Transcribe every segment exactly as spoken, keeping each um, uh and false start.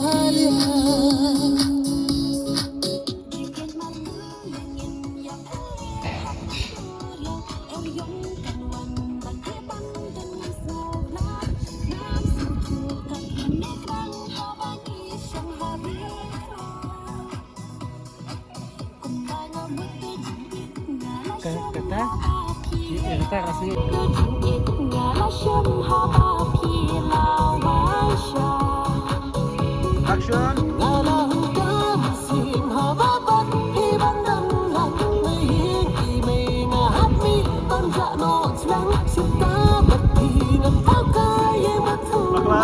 Ka, kata, ki, eh, kata ka sngi. Action. Bakla.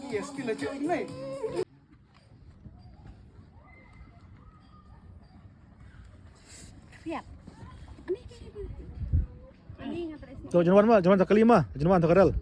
Yes, still a joke, mate. Riap. To, jin wan ma, jin wan ta kali ma, jin wan ta kadal.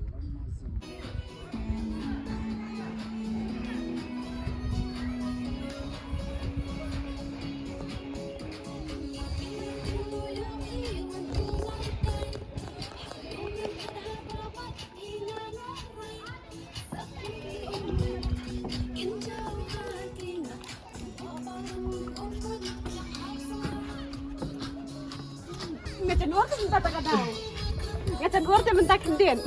Nga jan ur te mynta ta ka dau. Nga jan ur te mynta khyndiat.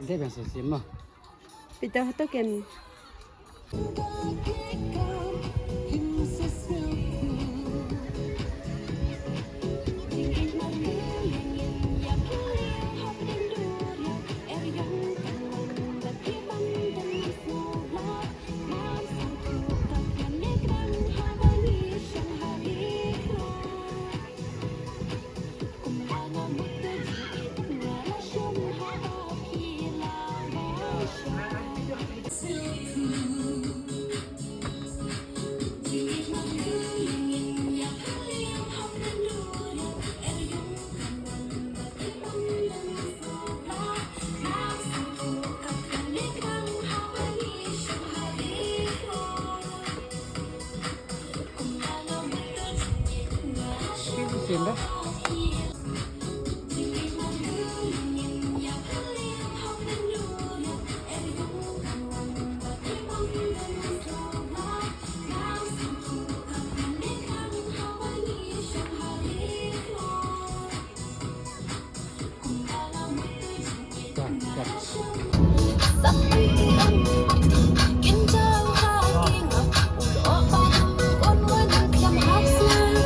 Dei biang sa sien mo. Pita hato ken.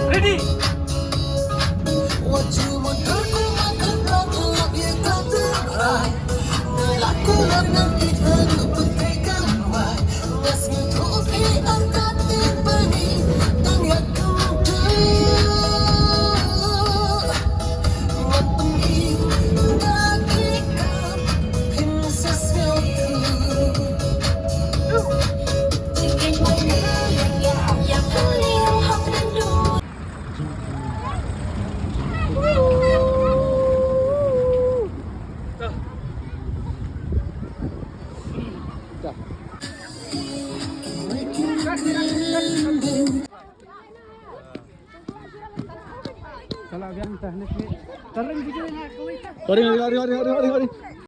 Ready? Sorry, sorry, sorry, sorry, sorry.